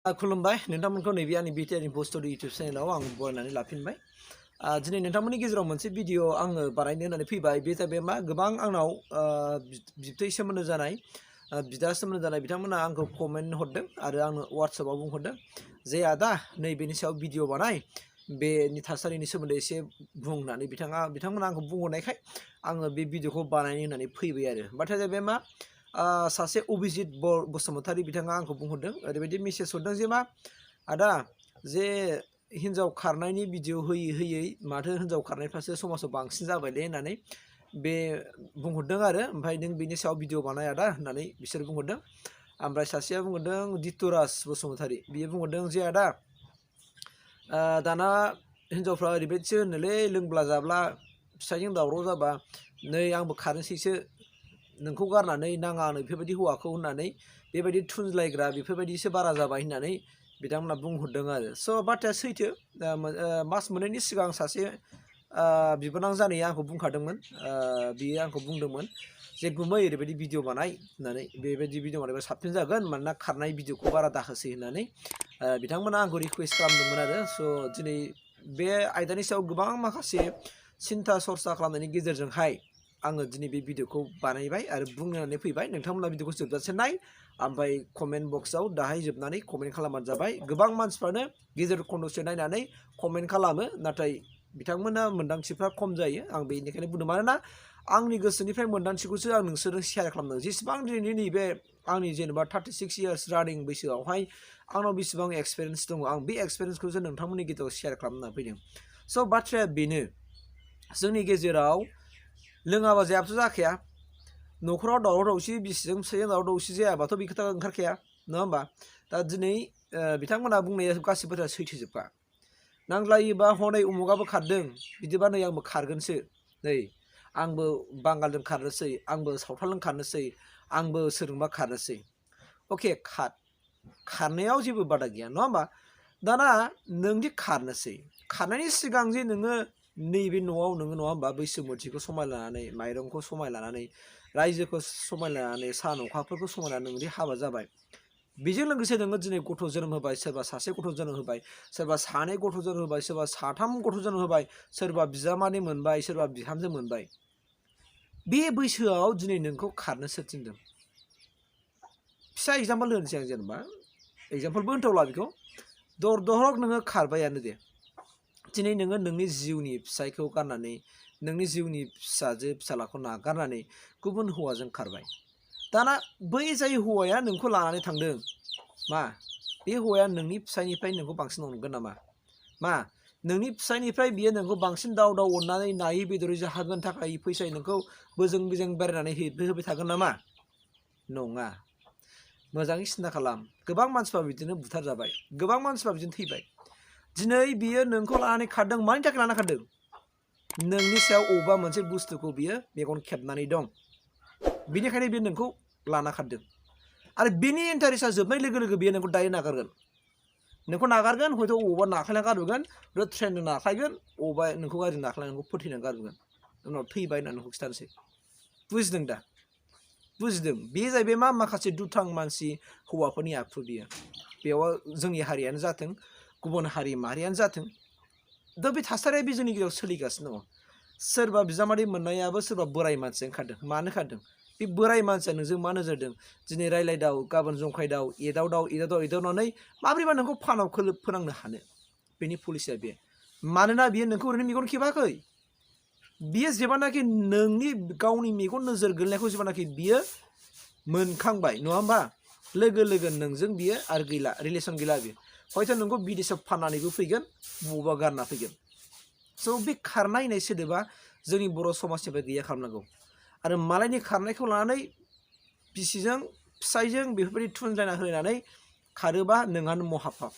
खुलुमबाय नोंथांमोनखौ नैबे आंनि Btrinfostudio YouTube चेनेलाव आं बरायनानै लाफिनबाय। दिनै नोंथांमोननि गेजेराव मोनसे भिडिअ आङो बानायनो होननानै फैबाय। बे जाबाय मा गोबां आंनाव बिबथै सोमोन्दो जानाय बिदा सोमोन्दो जानाय बिथांमोना आंखौ कमेन्ट हरदों आरो आंनो WhatsAppआव बुंहरदों जे आदा नैबेनि सायाव भिडिअ बानाय बेनि थासारिनि सोमोन्दै एसे बुं होननानै बिथांमोना आंखौ बुंहरनायखाय आङो बे भिडिअखौ बानायनो होननानै फैबाय आरो। बाथ्राया जाहैबाय मा सासे अभिजित बसुमतारी बिथाङा आंखौ बुंहरदों ओरैबायदि मेसेज हरदों जे मा आदा जे हिन्जाव खारनायनि भिडिअ होयै माथो हिन्जाव खारनायफ्रासो समाजाव बांसिन जाबायलै होननानै बे बुंहरदों आरो ओमफ्राय नों बेनि सायाव भिडिअ बानाय आदा होननानै बिसोर बुंहरदों। ओमफ्राय सासेया बुंहरदों दितुराज बसुमतारी बियो बुंहरदों जे आदा दाना हिन्जावफ्रा ओरैबायदिसो होनोलै लोंब्ला जाब्ला फिसायजों दावराव जाबा नै आंबो खारनोसैसो नोंखौ गारनानै नाङा आंनो बेफोरबायदि हौवाखौ होननानै बेबायदि थुनज्लायग्रा बेफोरबायदिसो बारा जाबाय होननानै बिथांमोना बुंहरदों आरो। स' बाथ्राया सैथो मास मोननैनि सिगां सासे बिबोनां जानाया आंखौ बुंखादोंमोन बियो आंखौ बुंदोंमोन जे गुमै ओरैबायदि भिडिअ बानाय होननानै बेबायदि भिडिअ बानायबा साबसिन जागोन मानोना खारनाय भिडिअखौ बारा दाहोसै होननानै बिथांमोना आंखौ रिकुवेस्ट खालामदोंमोन आरो। स' दिनै बे आयदानि सायाव गोबां माखासे सिन्था सरसा खालामनायनि गेजेरजोंहाय आङो दिनै बे भिडिअखौ बानायबाय आरो बुंनानै फैबाय नोंथांमोना भिडिअखौ जोबजासे नाय ओमफ्राय कमेन्ट बक्सआव दाहाय जोबनानै कमेन्ट खालामबानो जाबाय। गोबां मानसिफ्रानो गेजेर खन्द'से नायनानै कमेन्ट खालामो नाथाय बिथांमोना मोन्दांथिफ्रा खम जायो आं बेनिखायनो बुंदों मानोना आंनि गोसोनिफ्राय मोन्दांथिखौसो आं नोंसोरजों शेयार खालामदों जेसेबां दिनैनि नैबे आंनि जेनेबा 36 इयार्स रानिं बैसोआवहाय आंनाव बेसेबां एक्सपिरियेन्स दङ आं बे एक्सपिरियेन्सखौसो नोंथांमोननि गेजेराव शेयार खालामना फैदों। स' बाथ्राया बेनो जोंनि गेजेराव लोङाबा जायाबाथ' जाखाया न'खराव दावराव दावसि बिसिजों फिसायजों दावराव दावसि जायाबाथ' बे खोथा ओंखारखाया नङा होमबा। दा दिनै बिथांमोना बुंनाया गासिबो बाथ्राया सैथोजोबखा नांज्लायोबा हनै उमुगाबो खारदों बिदिबा नै आंबो खारगोनसो नै आंबो बांगालजों खारनोसै आंबो सावथालजों खारनोसै आंबो सोरजोंबा खारनोसै अके खारनायाव जेबो बादा गैया नङा होमबा। दाना नोंदि खारनोसै खारनायनि सिगां जे नोङो नैबे न'आव नोङो नङा होमबा बैसोमुथिखौ समाय लानानै माइरंखौ समाय लानानै रायजोखौ समाय लानानै सान अखाफोरखौ समाय लानानै नोंदि हाबा जाबाय बेजों लोगोसे नोङो दिनै गथ' जोनोम होबाय सोरबा सासे गथ' जोनोम होबाय सोरबा सानै गथ' जोनोम होबाय सोरबा साथाम गथ' जोनोम होबाय सोरबा बिजामादै मोनबाय सोरबा बिहामजो मोनबाय बे बैसोआव दिनै नोंखौ खारनो सोर थिनदों। फिसा एग्जाम्पल होनोसै आं जेनेबा एग्जाम्पलबो होनथावला बेखौ दरदहक नोङो खारबायानो दे दिनै नोङो नोंनि जिउनि फिसायखौ गारनानै नोंनि जिउनि फिसाजो फिसालाखौ नागारनानै गुबुन हौवाजों खारबाय। दाना बै जाय हौवाया नोंखौ लानानै थांदों मा बे हौवाया नोंनि फिसायनिफ्राय नोंखौ बांसिन अनगोन नामा मा नोंनि फिसायनिफ्राय बियो नोंखौ बांसिन दाव अननानै नायै बेदरै जाहोगोन थाखाय फैसाय नोंखौ बोजों बेरायनानै होबाय थागोन नामा नङा। मोजाङै सिन्था खालाम गोबां मानसिफ्रा बिदिनो बुथारजाबाय गोबां मानसिफ्रा बिदिनो थैबाय दिनै बियो नोंखौ लानानै खारदों मानि थाखाय लाना खारदों नोंनि सायाव अबेबा मोनसे बुस्थुखौ बियो मेगन खेबनानै दं बेनिखायनो बियो नोंखौ लाना खारदों आरो बिनि इन्टारेस्टआ जोबनाय लोगो लोगो बियो नोंखौ दायो नोंखौ नागारगोन हयथ' अबावबा नाख्लायना गारबोगोन ट्रेनजों नाख्लायगोन अबावबा नोंखौ गारिजों नाख्लायना नोंखौ फोथैनानै गारबोगोन उनाव थैबाय होननानै नोंखौ खिथानोसै बुजिदों दा बुजिदों बे जाहैबाय मा माखासे दुथां मानसि हौवाफोरनि आखु बियो बेयाव जोंनि हारियानो जाथों गुबुन हारि माहारियानो जाथों दा बे थासारिया बे जोंनि गेजेराव सोलिगासिनो दङ। सोरबा बिजामादै मोननायाबो सोरबा बोराय मानसिजों खारदों मानो खारदों बे बोराय मानसिया नोंजों मा नोजोरदों दिनै रायलायदाव गाबोन जंखायदाव एदावनानै माब्रैबा नोंखौ फानाव खोलोब फोनांनो हानो बेनि पलिसिया बे मानोना बियो नोंखौ ओरैनो मेगन खेबाखै बियो जेब्लानाखि नोंनि गावनि मेगन नोजोर गोलैनायखौ जेब्लानाखि बियो मोनखांबाय नङा होमबा लोगो लोगो नोंजों बियो आरो गैला रिलेसन गैला बियो हयथ' नोंखौ बिदेशआव फाननानैबो फैगोन बबावबा गारना फैगोन। स' बे खारनाय होननाय सोदोबा जोंनि बर' समाजनिफ्राय गैया खालामनांगौ आरो मालायनि खारनायखौ लानानै बिसिजों फिसायजों बेफोरबायदि थुनज्लायना होनानै खारोबा नोंहानो महापाप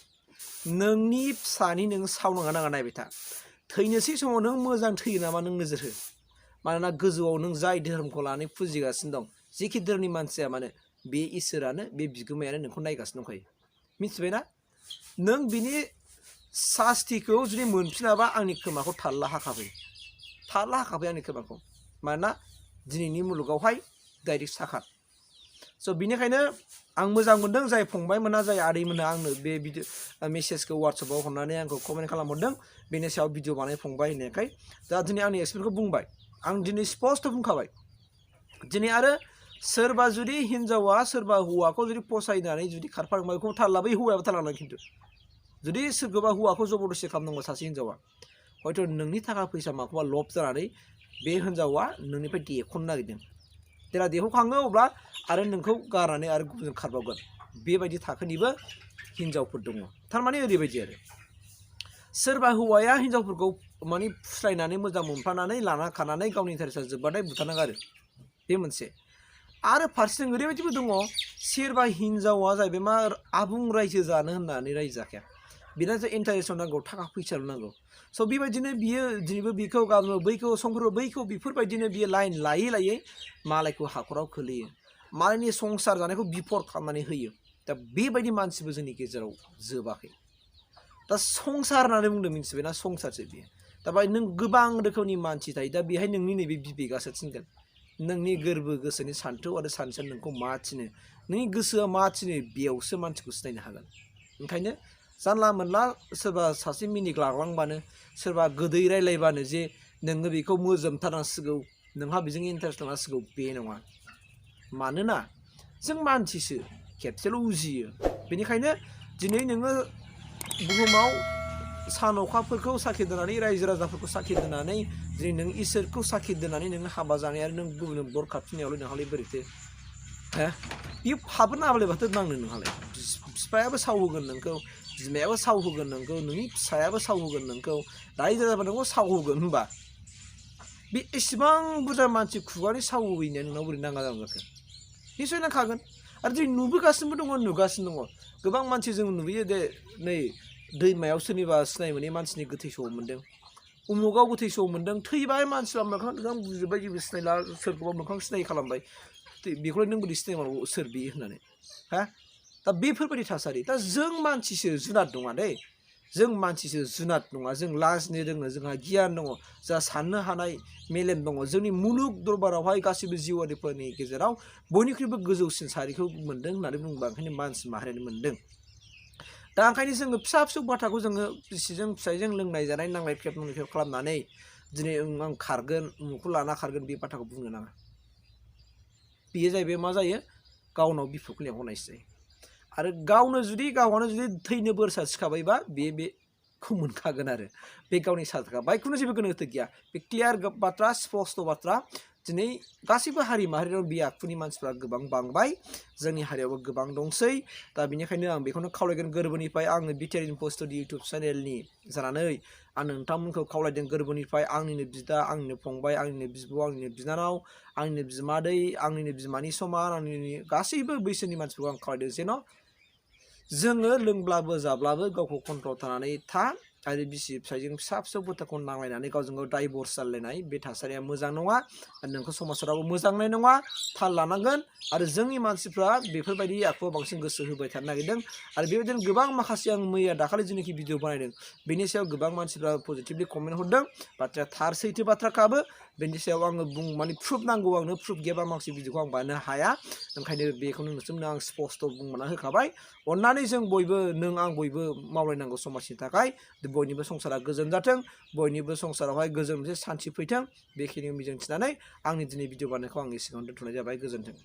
नोंनि फिसानि नों सावनाङा नाङा नायबाय था थैनोसै समाव नों मोजां थैयो नामा नों नोजोर हो मानोना गोजौआव नों जाय धोरोमखौ लानानै फुजिगासिनो दं जेखि धोरोमनि मानसिया मानो बे इसोरानो बे बिगोमायानो नोंखौ नायगासिनो दंखायो मिथिबायना नों बिनि सास्तिखौ जुदि मोनफिनाबा आंनि खोमाखौ थाल्ला हाखाबाय आंनि खोमाखौ मानोना दिनैनि मुलुगावहाय डाइरेक्ट साखार स' बिनिखायनो आं मोजां मोनदों जाय फंबायमोना जाय आदैमोना आंनो बे भिडिअ मेसेजखौ वाट्सएपआव हरनानै आंखौ कमेन्ट खालामहरदों बेनि सायाव भिडिअ बानाय फंबाय होननायखाय दा दिनै आंनि एक्सपिरियेन्सखौ बुंबाय आं दिनै स्पष्ट बुंखाबाय दिनै आरो सोरबा जुदि हिन्जावा सोरबा हौवाखौ जुदि फसायनानै जुदि खारफालांबा बेखौ थाल ला बै हौवायाबो थाल लानांगोन खिन्थु जुदि सोरखौबा हौवाखौ जबरदस्ति खालामनांगौ सासे हिन्जावा हयथ' नोंनि थाखा फैसा माखौबा लब जानानै बे हिन्जावा नोंनिफ्राय देख'नो नागिरदों जेला देख'खाङो अब्ला आरो नोंखौ गारनानै आरो गुबुनजों खारबावगोन बेबायदि थाखोनिबो हिन्जावफोर दङ थारमाने ओरैबायदि आरो सोरबा हौवाया हिन्जावफोरखौ माने फुस्लायनानै मोजां मोनफ्लानानै लाना खानानै गावनि इन्टारेस्टआ जोबबाथाय बुथारनांगौ आरो बे मोनसे आरो फारसेथिं ओरैबायदिबो दङ सोरबा हिन्जावा जाहैबाय मा आबुं रायजो जानो होननानै रायजो जाखाया बिनासो इन्टारेस्ट नांगौ थाखा फैसाल' नांगौ स' बेबायदिनो बियो दिनैबो बिखौ गाबोन बैखौ समफोराव बैखौ बेफोरबायदिनो बियो लाइन लायै लायै मालायखौ हाखराव खोलैयो मालायनि संसार जानायखौ बिफद खालामनानै होयो दा बेबायदि मानसिबो जोंनि गेजेराव जोबाखै दा संसार होननानै बुंदों मिन्थिबाय ना संसारसो बियो दा बाय नों गोबां रोखोमनि मानसि थायो दा बेहाय नोंनि नैबे बिबेगासो थिनगोन नोंनि गोरबो गोसोनि सान्थौ आरो सानस्रिया नोंखौ मा थिनो नोंनि गोसोआ मा थिनो बेयावसो मानसिखौ सिनायनो हागोन ओंखायनो जानला मोनला सोरबा सासे मिनिक लाग्लांबानो सोरबा गोदै रायलायबानो जे नोङो बेखौ मोजोमथारनांसिगौ नोंहा बेजों इन्टारेस्ट लानांसिगौ बे नङा मानोना जों मानसिसो खेबसेल' उजियो बेनिखायनो दिनै नोङो बुहुमाव सान अखाफोरखौ साखि दोननानै रायजो राजाफोरखौ साखि दोननानै दिनै नों इसोरखौ साखि दोननानै नोङो हाबा जानाय आरो नों गुबुन बर खाथिनायावलाय नोंहालाय बोरैथो बियो हाबोना हाबालाय माथो नांनो नोंहालाय बिफायाबो साव होगोन नोंखौ बिमायाबो साव होगोन नोंखौ नोंनि फिसायाबो साव होगोन नोंखौ रायजो राजाबा नोंखौ साव होगोन होनबा बे एसेबां बुरजा मानसि खुगानि साव होयैनाया नोंनाव बोरै नाङा जागोन जाखो निसय नांखागोन आरो दिनै नुबोगासिनोबो दङ नुगासिनो दङ गोबां मानसि जों नुयो दे नै दैमायाव सोरनिबा सिनाय मोनै मानसिनि गोथै सह मोन्दों उमुगाव गोथै सह मोन्दों थैबाय मानसिफ्रा मोखां मोखां बुजोब्बाय जेबो सिनायला सोरखौबा मोखां सिनाय खालामबाय बेखौलाय नों बोरै सिनायमारगौ सोर बे होननानै दा बेफोरबायदि थासारि दा जों मानसिसो जुनाद नङा दे जों मानसिसो जुनाद नङा जों लाजिनो रोङो जोंहा गियान दङ जोंहा साननो हानाय मेलेम दङ जोंनि मुलुग दरबारावहाय गासैबो जिउआरिफोरनि गेजेराव बयनिख्रुइबो गोजौसिन सारिखौ मोन्दों होननानै बुङोबा ओंखायनो मानसि माहारियानो मोन्दों दा ओंखायनो जोङो फिसा फिसौ बाथ्राखौ जोङो बिसिजों फिसायजों लोंनाय जानाय नांलाय खेब खालामनानै दिनै आं खारगोन उमुखौ लाना खारगोन बे बाथ्राखौ बुंनो नाङा बेयो जाहैबाय मा जायो गावनाव बिफदखौ लेंहरनायसो जायो आरो गावनो जुदि थैनो बोर सारसिखाबायबा बेखौ मोनखागोन आरो बे गावनि सारखा बायखौनो जेबो गोनो गोथो गैया बे क्लियार बाथ्रा स्पस्ट बाथ्रा दिनै गासैबो हारि माहारियाव बे आखुनि मानसिफ्रा गोबां बांबाय जोंनि हारियावबो गोबां दंसै दा बेनिखायनो आं बेखौनो खावलायगोन गोरबोनिफ्राय आङो Btrinfostudio इउटुब चेनेलनि जानानै आं नोंथांमोनखौ खावलायदों गोरबोनिफ्राय आंनिनो बिदा आंनिनो फंबाय आंनिनो बिब' आंनिनो बिनानाव आंनिनो बिमादै आंनिनो बिमानि समान आंनि गासैबो बैसोनि मानसिफोरखौ आं खावलायदों जेन' जोङो लोंब्लाबो जाब्लाबो गावखौ कन्ट्रल थानानै था आरो बिसि फिसायजों फिसा फिसौ बाथ्राखौ नांलायनानै गावजों गाव डाइभर्स जालायनाय बे थासारिया मोजां नङा आरो नोंखौ समाजावबो मोजांनाय नङा थाल लानांगोन आरो जोंनि मानसिफ्रा बेफोरबायदि आखुआव बांसिन गोसो होबाय थानो नागिरदों आरो बेबायदिनो गोबां माखासे आं मैया दाखालि जेनाखि भिडिअ बानायदों बेनि सायाव गोबां मानसिफ्रा पजिटिभलि कमेन्ट हरदों बाथ्राया थार सैथो बाथ्राखाबो बेनि सायाव आङो माने प्रुफ नांगौ आंनो प्रुफ गैयाबा माखासे भिडिअखौ आं बानायनो हाया ओंखायनो बेखौनो नोंसोरनो आं स्पस्ट बुंना होखाबाय अन्नानै जों बयबो नों आं बयबो मावलायनांगौ समाजनि थाखाय बयनिबो संसारा गोजोन जाथों बयनिबो संसारावहाय गोजोन मोनसे सान्थि फैथों बेखिनि मिजिंथिनानै आंनि दिनै भिडिअ बानायनायखौ आंनि सिगाङाव दोनथ'नाय जाबाय गोजोन्थों।